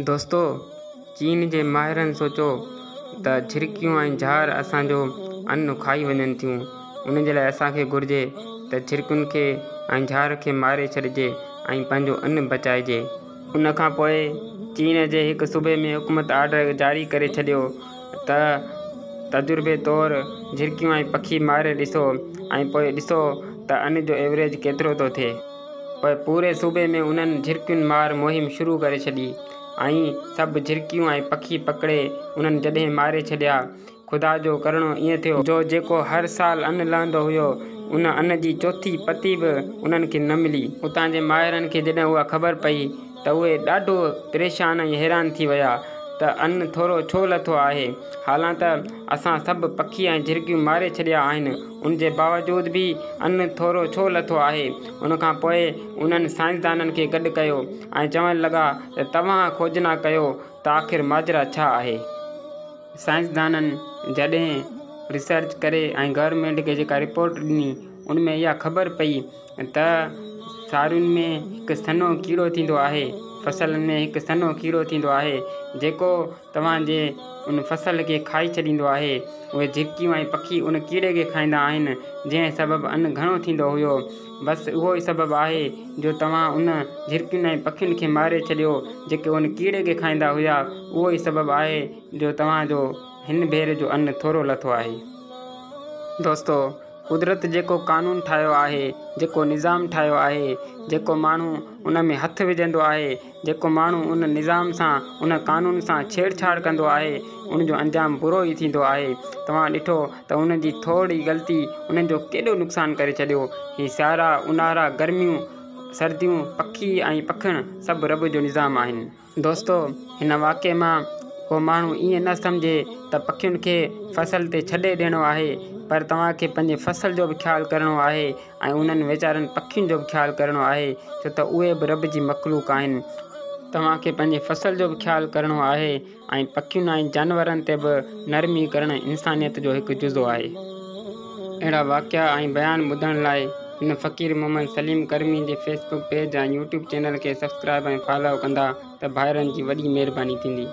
دوستو! چين جي ماهرن سوچيو ته جهرڪيون ۽ جهار اسان جو ان کائي وڃن ٿيون، ان جي لاء اسان کي گهرجي ته جهرڪين کي ۽ جهار کي ماري ڇڏجي ۽ پنهنجو ان بچائجي. ان کان پوء چين جي هڪ صوبي ۾ حڪومت آرڊر جاري ڪري ڇڏيو ته تجربي طور جهرڪيون ۽ پکي ماري ڏسو ۽ پوء ڏسو ته ان جو ايوريج ڪيترو ٿو ٿئي. پوء پوري صوبي ۾ انهن جهرڪين مار مهم شروع ڪري ڇڏي ۽ سڀ جهرڪيون ۽ پکي پڪڙي انهن جڏهن ماري ڇڏيا. خدا جو ڪرڻو ائين ٿيو جو جيڪو هر سال ان لهندو هيو ان ان جي چوٿين پتي به انهن کي نه ملي. اتان جي ماهرن کي جڏهن اها خبر پئي ته اهي ڏاڍو پريشان ۽ حيران ٿي ويا ته ان ٿورو ڇو لٿو آهي، حالانته اسان سڀ پکي ۽ جهرڪيون ماري ڇڏيا آهن، ان جي باوجود به ان ٿورو ڇو لٿو آهي؟ ان کان پوء انهن سائنسدانن کي گڏ ڪيو ۽ چوڻ لڳا ته توهان کوجنا ڪيو ته آخر ماجرا ڇا آهي؟ سائنسدانن جڏهن ريسرچ ڪري ۽ گورنمينٽ کي جيڪا رپورٽ ڏني ان ۾ اها خبر پئي ته سارين ۾ هڪ سنهو ڪيڙو ٿيندو آهي، فصلن ۾ هڪ سنهو ڪيڙو ٿيندو آهي، جيڪو توهان جي ان فصل کي کائي ڇڏيندو آهي. اهي جهرڪيون ۽ پکي ان ڪيڙي کي کائيندا آهن، جنهن سبب ان گهڻو ٿيندو هيو. بس اهو ئي سبب آهي جو توهان ان جهرڪين ۽ پکين کي ماري ڇڏيو، جيڪي ان ڪيڙي کي کائيندا هيا. اهو ئي سبب آهي جو توهان جو هن ڀيري جو ان ٿورو لٿو آهي. دوستو! قدرت جيڪو قانون ٺاهيو آهي، جيڪو نظام ٺاهيو آهي، جيڪو ماڻهو ان ۾ هٿ وجهندو آهي، جيڪو ماڻهو ان نظام سان، ان قانون سان ڇيڙ ڇاڙ ڪندو آهي، ان جو انجام برو ئي ٿيندو آهي. توهان ڏٺو ته انهن جي ٿورڙي غلطي انهن جو ڪيڏو نقصان ڪري ڇڏيو. هي سيارا، اونهارا، گرميون، سرديون، پکي ۽ پکڻ سڀ رب جو نظام آهن. دوستو هن واقعي مان ڪو ماڻهو ائين نه سمجهي ته پکين کي فصل تي ڇڏي ڏيڻو آهي پر توهان کي پنهنجي فصل جو به خيال ڪرڻو آهي ۽ انهن ويچارن پکين جو به خيال ڪرڻو آهي ڇو ته اهي به رب جي مخلوق آهن. توهان کي پنهنجي فصل جو به خيال ڪرڻو آهي ۽ پکين ۽ جانورن تي به نرمي ڪرڻ انسانيت جو هڪ جزو آهي. اهڙا واقعا ۽ بيان ٻڌڻ لاء هن فقير محمد سليم ڪرمي جي Facebook page ۽ YouTube channel کي سبسڪرائب ۽ فالو ڪندا ته ڀائرن جي وڏي مهرباني ٿيندي.